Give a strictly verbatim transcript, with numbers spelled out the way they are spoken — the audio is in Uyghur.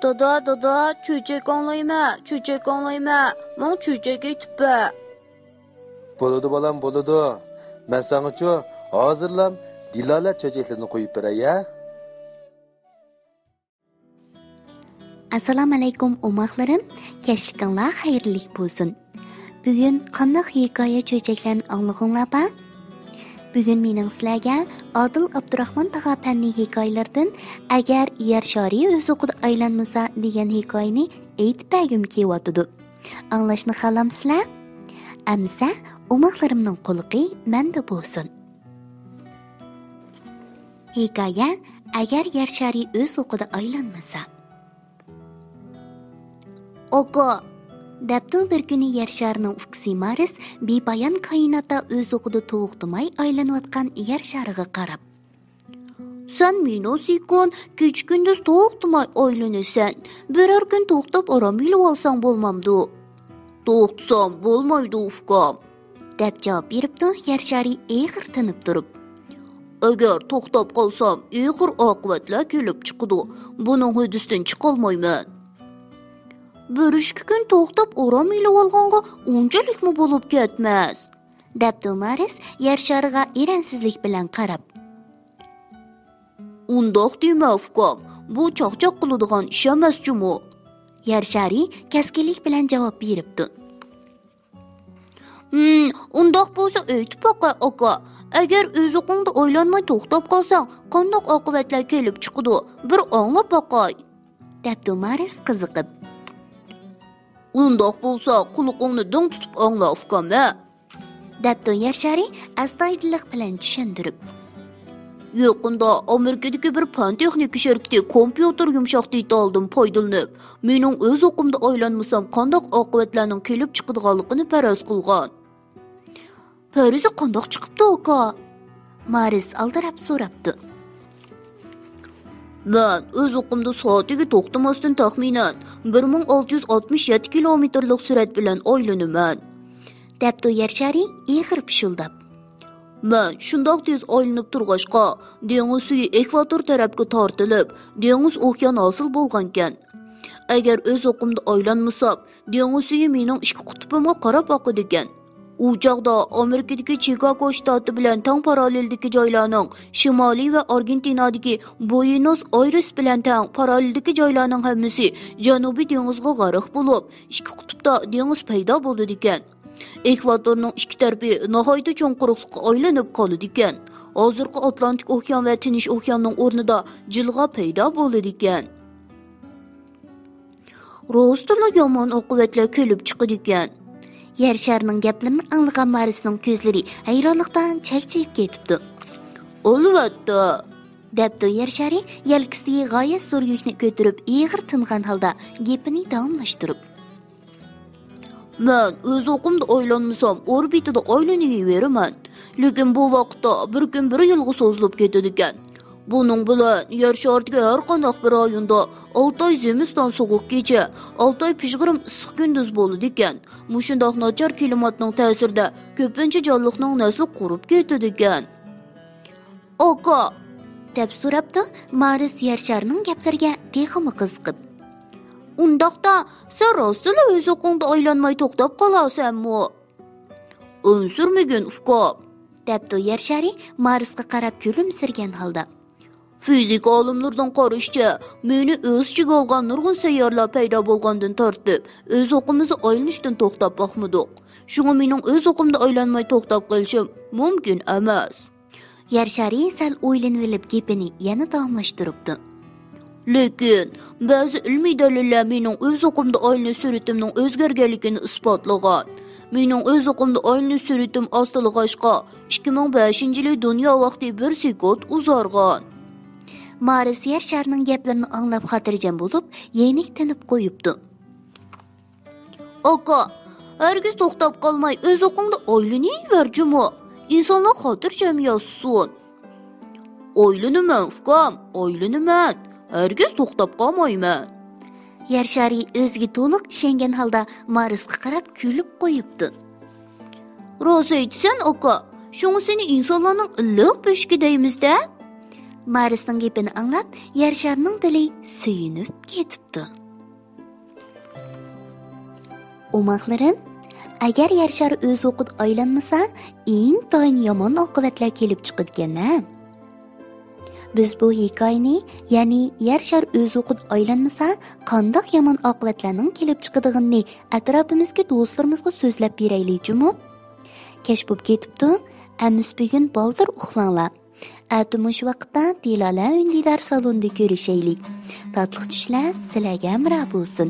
دادا، دادا، چۆچەك ئاڭلايمەن، چۆچەك ئاڭلايمەن، ماڭا چۆچەك ئېيتىپ بەر. بولىدۇ بالام، بولىدۇ. مەن ساڭىچۇ ھازىرلام دىلالەت چۆچەكلىرىنى قويۇپ بېرەي ھە. ئەسسالامۇئەلەيكۇم ئوماقلىرىم، كەچلىكىڭلار خەيرلىك بولسۇن. بۈگۈن قانداق ھېكايە چۆچەكلەرنى ئاڭلىغۇڭلار بار؟ بۈگۈن مېنىڭ سىلەرگە ئادىل ئابدۇراخمان تاغا پەننى ھېكايىلىرىدىن ئەگەر يەر شارى ئۆز ئوقىدا ئايلانمىسا دېگەن ھېكايىنى ئېيتىپ بەرگۈم كېلىۋاتىدۇ. ئاڭلاشنى خالامسىلەر؟ ئەمىسە ئوماقلىرىمنىڭ قۇلىقى مەندە بولسۇن. ھېكايە، ئەگەر يەر شارى ئۆز ئوقىدا ئايلانمىسا. ئاكا، دەپتۇ بىر كۈنى يەر شارىنىڭ ئۇكىسى مارس بىپايان كائىناتتا ئۆز ئوقىدا توختىماي ئايلىنىۋاتقان يەر شارىغا قاراپ. سەن مېنىڭ سېكۇن كېچە-كۈندۈز توختىماي ئايلىنىسەن. بىرەر كۈن توختاپ ئارام ئېلىۋالساڭ بولمامدۇ؟ توختىسام بولمايدۇ، ئۇكام. دەپ جاۋاب بېرىپتۇ يەر شارى ئېغىر تىنىپ تۇرۇپ. ئەگەر توختاپ قالسام، ئېغىر ئاقىۋەتلەر كېلىپ چىقىدۇ. بۇنىڭ ھۆددىسىدىن چىقالمايمەن. بىر ئىككى كۈن توختاپ ئارام ئېلىۋالغانغا ئۇنچىلىكمۇ بولۇپ كەتمەس. دەپتۇ مارس يەر شارىغا ئېرەنسىزلىك بىلەن قاراپ. ئۇنداق دېمە، ئۇكام، بۇ چاقچاق قىلىدىغان ئىش ئەمەس جۇمۇ. يەر شارى كەسكىنلىك بىلەن جاۋاب بېرىپتۇ. ھىم، ئۇنداق بولسا ئېيتىپ باقاي، ئاكا. ئەگەر ئۆز ئوقۇڭدا ئايلانماي توختاپ قالساڭ، قانداق ئاقىۋەتلەر كېلىپ چىقىدۇ؟ بىر ئاڭلاپ باقاي. دەپتۇ مارس قىزىقىپ. ئۇنداق بولسا، قۇلىقىڭنى دىڭ تۇتۇپ ئاڭلا، ئۇكام، ھە؟ دەپتۇ يەر شارى ئەستايىدىللىق بىلەن چۈشەندۈرۈپ. يېقىندا ئامېرىكىدىكى بىر پەن تېخنىكا شىركىتى كومپيۇتېر يۇمشاق دېتالىدىن پايدىلىنىپ، مېنىڭ ئۆز ئوقۇمدا ئايلانمىسام قانداق ئاقىۋەتلەرنىڭ كېلىپ چىقىدىغانلىقىنى پەرەز قىلغان. پەرىزى قانداق چىقىپتۇ، ئاكا؟ مارس ئالدىراپ سوراپتۇ. مەن ئۆز ئوقۇمدا سائىتىگە توختىماستىن تەخمىنەن بىر مىڭ ئالتە يۈز ئاتمىش يەتتە كىلومېتىرلىق سۈرئەت بىلەن ئايلىنىمەن. دەپتۇ يەر شارى ئېغىر پىشۇلداپ. مەن شۇنداق تېز ئايلىنىپ تۇرغاچقا، دېڭىز سۈيى ئېكۋاتور تەرەپكە تارتىلىپ، دېڭىز ئوكيان ھاسىل بولغانىكەن. ئەگەر ئۆز ئوقۇمدا ئايلانمىسام، دېڭىز سۈيى مېنىڭ ئىككى قۇتۇپىمغا قاراپ ئاقىدىكەن. ئۇ چاغدا ئامېرىكىدىكى چىكاگو شتاتى بىلەن تەڭ پاراللېلدىكى جايلارنىڭ، شىمالىي ۋە ئارگېنتىنادىكى بۇينوس ئايرېس بىلەن تەڭ پاراللېلدىكى جايلارنىڭ ھەممىسى جەنۇبىي دېڭىزغا غەرق بولۇپ، ئىككى قۇتۇپتا دېڭىز پەيدا بولىدىكەن. ئېكۋاتورنىڭ ئىككى تەرىپى ناھايىتى چوڭ قۇرۇقلۇققا ئايلىنىپ قالىدىكەن. ھازىرقى ئاتلانتىك ئوكيان ۋە تىنچ ئوكياننىڭ ئورنىدا جىلغا پەيدا بولىدىكەن. راستلا يامان ئاقىۋەتلەر كېلىپ چىقىدىكەن. يەر شارىنىڭ گەپلىرىنى ئاڭلىغان مارسنىڭ كۆزلىرى ھەيرانلىقتىن چەكچىيىپ كېتىپتۇ. ئەلۋەتتە، دەپتۇ يەر شارى يەلكىسىدىكى غايەت زور يۈكنى كۆتۈرۈپ ئېغىر تىنغان ھالدا گېپىنى داۋاملاشتۇرۇپ. مەن ئۆز ئوقۇمدا ئايلانمىسام، ئوربىتىدا ئايلىنىۋېرىمەن. لېكىن بۇ ۋاقىتتا بىر كۈن بىر يىلغا سوزۇلۇپ كېتىدىكەن. بۇنىڭ بىلەن يەر شارىدىكى ھەر قانداق بىر رايوندا ئالتە ئاي زىمىستان سوغۇق كېچە، ئالتە ئاي پىژغىرىم ئىسسىق كۈندۈز بولىدىكەن. مۇشۇنداق ناچار كىلىماتنىڭ تەسىرىدە كۆپىنچە جانلىقنىڭ نەسلى قۇرۇپ كېتىدىكەن. ئاكا، دەپ سوراپتۇ مارس يەر شارىنىڭ گەپلىرىگە تېخىمۇ قىزىقىپ. ئۇنداقتا، سەن راستلا ئۆز ئوقۇڭدا ئايلانماي توختاپ قالارسەنمۇ؟ ئۈنسۈرمىگىن، ئۇكام، دەپتۇ يەر شارى مارسقا قاراپ كۈلۈمسىرىگەن ھالدا. فىزىكا ئالىملىرىنىڭ قارىشىچە، مېنى ئۆز ئىچىگە ئالغان نۇرغۇن سەييارىلەر پەيدا بولغاندىن تارتىپ، ئۆز ئوقىمىزدا ئايلىنىشتىن توختاپ باقمىدۇق. شۇڭا مېنىڭ ئۆز ئوقۇمدا ئايلانماي توختاپ قېلىشىم مۇمكىن ئەمەس. يەر شارى سەل ئويلىنىۋېلىپ گېپىنى يەنە داۋاملاشتۇرۇپتۇ. لېكىن، بەزى ئىلمىي دەلىللەر مېنىڭ ئۆز ئوقۇمدا ئايلىنىش سۈرئىتىمنىڭ ئۆزگەرگەنلىكىنى ئىسپاتلىغان. مېنىڭ ئۆز ئوقۇمدا ئايلىنىش سۈرئىتىم ئاستىلىغاچقا، ئىككى مىڭ بەشىنچى يىلى دۇنيا ۋاقتى بىر سېكۇنت ئۇزارغان. مارس يەر شارىنىڭ گەپلىرىنى ئاڭلاپ خاتىرجەم بولۇپ، يېنىك تىنىپ قويۇپتۇ. ئاكا، ھەرگىز توختاپ قالماي ئۆز ئوقۇڭدا ئايلىنىۋەر جۇمۇ. ئىنسانلار خاتىرجەم ياشىسۇن. ئايلىنىمەن، ئۇكام، ئايلىنىمەن. ھەرگىز توختاپ قالمايمەن. يەر شارى ئۆزىگە تولۇق ئىشەنگەن ھالدا مارسقا قاراپ كۈلۈپ قويۇپتۇ. راست ئېيتىسەن، ئاكا. شۇڭا سېنى ئىنسانلارنىڭ ئىللىق بۆشۈكى دەيمىز-دە. مارسنىڭ گېپىنى ئاڭلاپ، يەر شارنىڭ دىلى سۆيۈنۈپ كېتىپتۇ. ئوماقلىرىم، ئەگەر يەر شار ئۆز ئوقىدا ئايلانمىسا، ئىنتايىن يامان ئاقىۋەتلەر كېلىپ چىقىدىكەن ھە. بىز بۇ ھېكايىنى، يەنى يەر شار ئۆز ئوقىدا ئايلانمىسا، قانداق يامان ئاقىۋەتلەرنىڭ كېلىپ چىقىدىغىنىنى ئەتراپىمىزدىكى دوستلىرىمىزغا سۆزلەپ بېرەيلى جۇمۇ. كەچ بولۇپ كېتىپتۇ، ئەمىسە بۈگۈن بالدۇر ئۇخلاڭلار. ئەتە مۇشۇ ۋاقىتتا دىلالە ئۈندىدار سالوندا كۆرۈشەيلى. تاتلىق چۈشلەر سىلەرگە ھەمراھ بولسۇن.